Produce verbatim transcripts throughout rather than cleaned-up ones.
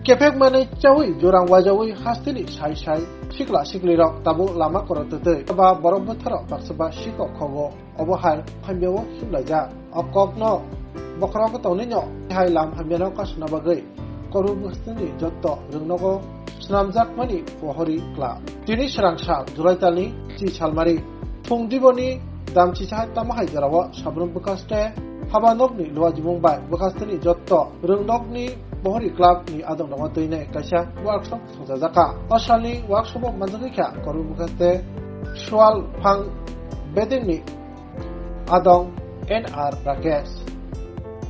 Kephek manwi chawi jurang wajawi hasteni sai sai sikla siklirok tabuk lama koro twtwi ba borok bwtharok baksa ba sikok khogo. Obo hai hamyao himlaijak. O kokno bokhorok tongnaino hai lam hamyano kasuna bagwi Korwi bwkhasteni jotto rwngnogo swnamjakmani pohori kla. Tini swrangsa July talni chi salmari phung diboni damchisa tamo hai jorao Sabrum bwkhaste habanokni luajimung bai bwkhasteni jotto rwngnokni pohori clubni adongrokno twinai kaisa workshop songchajakha. O salni workshop-o manjagwi kha Korwi bwkhaste Sual Phang Bedengni adong N R Rakesh,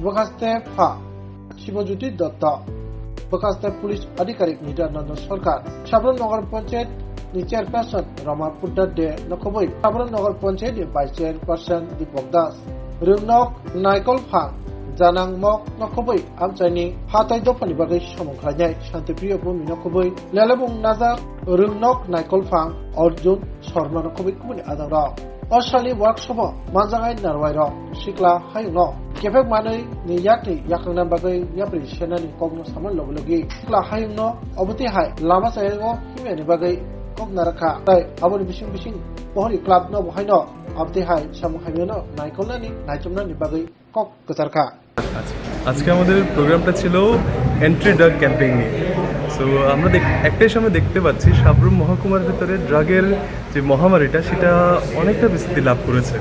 bwkhaste pha Shibajyoti Dutta, bwkhaste police adhikarik Nidananda Sarkar, Sabrum Nagar Panchayat ni chairperson Rama Poddar de nokhobwi, Sabrum Nagar Panchayat ni vice chairperson Deepak Das, Rwngnok Naikol Phang Janang Mok nokhobwi amchaini hatai dophani bagwi samung khlainai Shantipriya Bhumi nokhobwi Lelebung Nazar, Rwngnok Naikol Phang Arjun Sharma nokhobwi kubuni adongrok. O salni workshop-o manjaknai narwai rok sikla hayungno kephek manwi ni yakni yakrwna bagwi yapri senani kokno samani logi logi sikla hayungno obotwi hai lama chayao himyani bagwi kok narakha. Tai aboni bising bising pohori club no bo haino obotwi hai samung hamyano naikolnani naichomnani bagwi kok kwcharkha. আজকে আমাদের প্রোগ্রামটা ছিল anti drug campaign নিয়ে। সো আমরা দেখ- একটাই সময় দেখতে পাচ্ছি সাবরুম মহকুমার ভিতরে ড্রাগের যে মহামারীটা, সেটা অনেকটা বিস্তৃতি লাভ করেছে।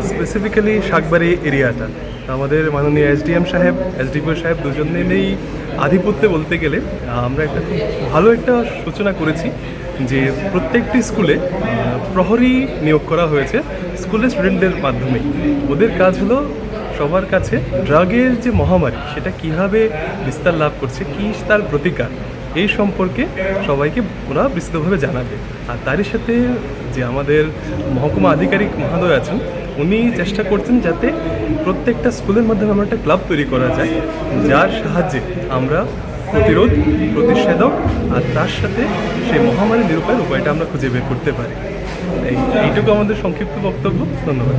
স্পেসিফিক্যালি শাকবাড়ি এরিয়াটা। তো আমাদের মাননীয় এসডিএম সাহেব, এসডিপিও সাহেব দুজন মিলেই আধিপত্যে বলতে গেলে আহ, আমরা একটা খুব ভালো একটা সূচনা করেছি যে প্রত্যেকটি স্কুলে আহ, প্রহরী নিয়োগ করা হয়েছে স্কুলের স্টুডেন্টদের মাধ্যমে। ওদের কাজ হলো সবার কাছে ড্রাগের যে মহামারী, সেটা কিভাবে বিস্তার লাভ করছে, কী তার প্রতিকার, এই সম্পর্কে সবাইকে ওরা বিস্তৃতভাবে জানাবে। আর তারই সাথে যে আমাদের মহকুমা আধিকারিক মহোদয় আছেন, উনি চেষ্টা করছেন যাতে প্রত্যেকটা স্কুলের মাধ্যমে আমরা একটা ক্লাব তৈরি করা যায়, যার সাহায্যে আমরা প্রতিরোধ, প্রতিষেধক আর তার সাথে সেই মহামারী নিরূপণের উপায়টা আমরা খুঁজে বের করতে পারি। এই এইটুকু আমাদের সংক্ষিপ্ত বক্তব্য। ধন্যবাদ।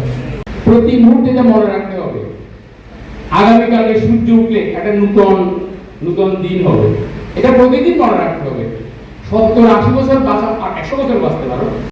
প্রতি মুহূর্তে এটা মনে রাখতে হবে। আগামীকালকে সূর্য উঠলে একটা নূতন নূতন দিন হবে। এটা প্রতিদিন মনে রাখতে হবে। সত্তর আশি বছর বাঁচা আর একশো বছর বাঁচতে পারো,